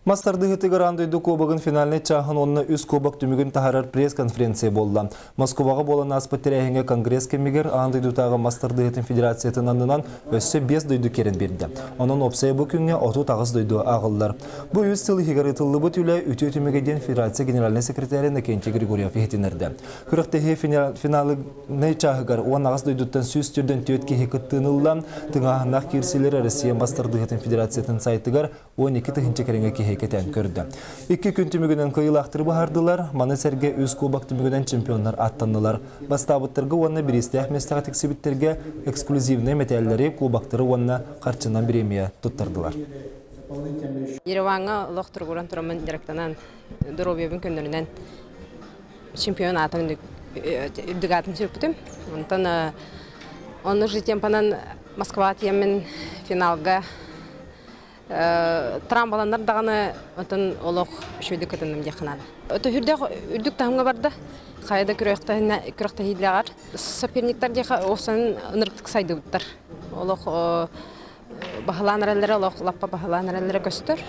Мас тардыһыытыгар аан дойду кубогын финальнай чааһын уонна үс кубок түмүгүн таһаарар пресс-конференция буолла. Москваҕа буолан ааспыт тэрээһиҥҥэ конгресс кэмигэр аан дойдутааҕы мас тардыһыытын федерациятын аннынан өссө биэс дойду киирэн биэрдэ. Онон уопсайа бу күҥҥэ 38 дойду ааҕыллар. Бу үс сыл иһигэр ыытыллыбыт үлэ үтүө түмүгэ диэн федерация генеральнай секретаря Иннокентий Григорьев иһитиннэрдэ. Күрэхтэһии финалынай чааһыгар 18 дойдуттан 144 киһи кыттыыны ылла. Тыҥааһыннаах киирсиилэр Россия мас тардыһыытын федерациятын сайтыгар 12 тыһыынча кэриҥэ киһи кэтээн көрдө. Икки күн түмүгүнэн кыайыылаахтары быһаардылар, маны сэргэ үс кубок түмүгүнэн чемпионнар аттаннылар. Бастаабыттарга уонна бириистээх миэстэҕэ тиксибиттэргэ эксклюзивнай мэтээллэри, кубоктары уонна харчынан бириэмийэ туттардылар. Ереваҥҥа олох туругуран тураммын дьарыктанан, доруобуйабын көннөрүнэн чемпион аатын үрдүк аатын сүрпүтүм. Онтон онно же темпанан Москва тиэммин финалга Трамваланнар даҕаны отон олох үчүгэйдик кытынным диэххэ наада. Өтөһүрдээх үрдүк таһымҥа барда. Хайа да күрэхтэһиилээҕэр соперниктар диэхэ охсон ынырыктык сайдыбыттар. Олох баһылаан эрэллэрэ, олох лаппа баһылаан эрэллэрэ көстөр.